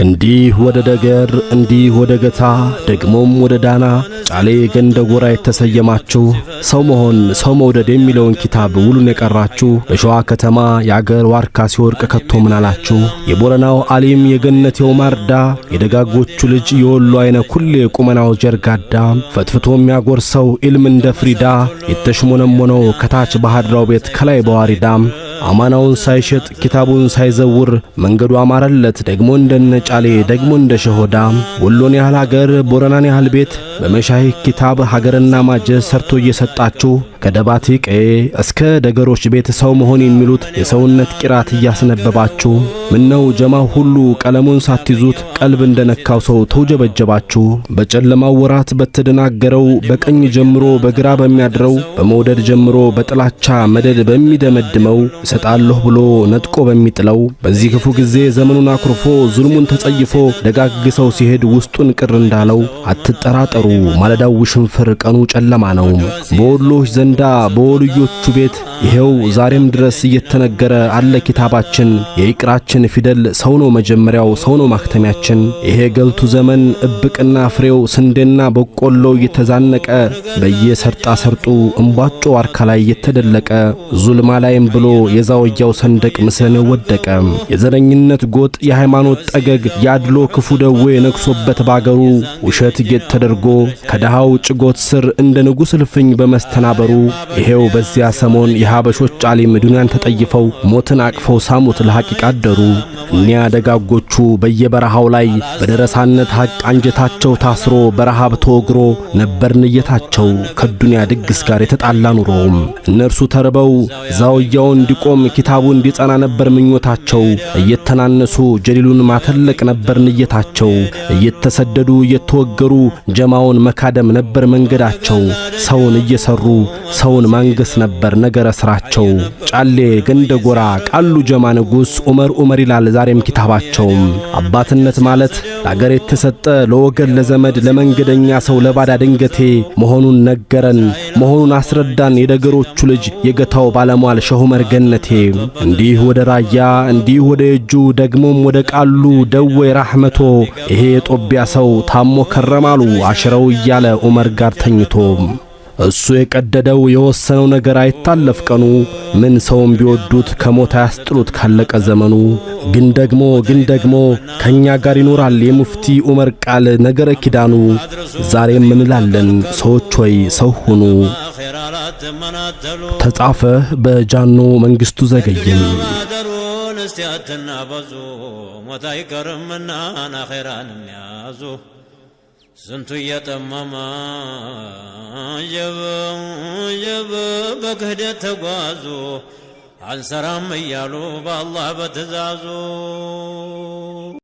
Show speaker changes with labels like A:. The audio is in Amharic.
A: እንዲህ ወደ ደገር፣ እንዲህ ወደ ገታ፣ ደግሞም ወደ ዳና ጫሌ ገንደ ጎራ የተሰየማችሁ፣ ሰው መሆን ሰው መውደድ የሚለውን ኪታብ ውሉን የቀራችሁ፣ በሸዋ ከተማ የአገር ዋርካ ሲወርቅ ከቶ ምን አላችሁ? የቦረናው አሊም የገነቴው ማርዳ፣ የደጋጎቹ ልጅ የወሎ አይነ ኩሌ ቁመናው ጀርጋዳ፣ ፈትፍቶ የሚያጎርሰው ኢልም እንደ ፍሪዳ፣ የተሽሞነሞነው ከታች በሃድራው ቤት ከላይ በዋሪዳ፣ አማናውን ሳይሸጥ ኪታቡን ሳይዘውር መንገዱ አማረለት ደግሞ እንደነ ጫሌ ደግሞ እንደ ሸሆዳ። ወሎን ያህል ሀገር ቦረናን ያህል ቤት በመሻይህ ኪታብ ሀገርና ማጀት ሰርቶ እየሰጣችሁ፣ ከደባቲ ቀዬ እስከ ደገሮች ቤት ሰው መሆን የሚሉት የሰውነት ቂራት እያስነበባችሁ፣ ምነው ጀማው ሁሉ ቀለሙን ሳትይዙት ቀልብ እንደነካው ሰው ተውጀበጀባችሁ? በጨለማው ወራት በተደናገረው፣ በቀኝ ጀምሮ በግራ በሚያድረው፣ በመውደድ ጀምሮ በጥላቻ መደድ በሚደመድመው፣ እሰጣለሁ ብሎ ነጥቆ በሚጥለው በዚህ ክፉ ጊዜ ዘመኑን አኩርፎ ዙልሙን ተጸይፎ ደጋግ ሰው ሲሄድ ውስጡን ቅር እንዳለው አትጠራጠሩ። ማለዳው ውሽንፍር ቀኑ ጨለማ ነው። በወሎች ዘንዳ በወልዮቹ ቤት ይሄው ዛሬም ድረስ እየተነገረ አለ ኪታባችን። የይቅራችን ፊደል ሰው ነው መጀመሪያው፣ ሰው ነው ማክተሚያችን። ይሄ ገልቱ ዘመን እብቅና ፍሬው ስንዴና በቆሎ እየተዛነቀ በየሰርጣ ሰርጡ እምቧጮ ዋርካ ላይ እየተደለቀ ዙልማ ላይም ብሎ የዛውያው ሰንደቅ ምስለን ወደቀ። የዘረኝነት ጎጥ፣ የሃይማኖት ጠገግ፣ ያድሎ ክፉ ደዌ ነግሶበት ባገሩ ውሸት ጌጥ ተደርጎ ከደሃው ጭጎት ስር እንደ ንጉሥ እልፍኝ በመስተናበሩ፣ ይሄው በዚያ ሰሞን የሀበሾች ዓሊም ዱንያን ተጠይፈው ሞትን አቅፈው ሳሙት ለሐቂቃ አደሩ። እኒያ ደጋጎቹ በየበረሃው ላይ በደረሳነት ሐቅ አንጀታቸው ታስሮ በረሃብ ተወግሮ ነበር ንየታቸው ከዱንያ ድግስ ጋር የተጣላ ኑሮ። እነርሱ ተርበው ዛውያው እንዲቆም ኪታቡ እንዲጸና ነበር ምኞታቸው። እየተናነሱ ጀሊሉን ማተለቅ ነበር ንየታቸው። እየተሰደዱ እየተወገሩ ጀማውን መካደም ነበር መንገዳቸው። ሰውን እየሰሩ ሰውን ማንገስ ነበር ነገረ ስራቸው። ጫሌ ገንደ ጎራ ቃሉ ጀማ ንጉሥ ዑመር ዑመር ይላል ዛሬም ኪታባቸው። አባትነት ማለት ለአገር የተሰጠ፣ ለወገን ለዘመድ ለመንገደኛ ሰው ለባዳ ድንገቴ መሆኑን ነገረን፣ መሆኑን አስረዳን የደገሮቹ ልጅ የገታው ባለሟል ሸህ ዑመር ገነቴ። እንዲህ ወደ ራያ፣ እንዲህ ወደ የጁ፣ ደግሞም ወደ ቃሉ ደዌ ራህመቶ፣ ይሄ የጦቢያ ሰው ታሞ ከረማሉ አሽረው እያለ ዑመር ጋር ተኝቶ። እሱ የቀደደው የወሰነው ነገር አይታለፍ ቀኑ፣ ምን ሰውም ቢወዱት ከሞት አያስጥሉት ካለቀ ዘመኑ። ግን ደግሞ ከኛ ጋር ይኖራል የሙፍቲ ዑመር ቃል ነገረ ኪዳኑ። ዛሬም እንላለን ሰዎች ሆይ ሰው ሁኑ። ተጻፈ በጃኖ መንግስቱ ዘገየም።
B: እስቲ አትናበዙ፣ ሞት አይቀርምና አኼራንም ያዙ። ስንቱ እየጠመመ ጀብ ጀብ በክህደት ተጓዙ፣ አንሰራም እያሉ በአላህ በትእዛዙ።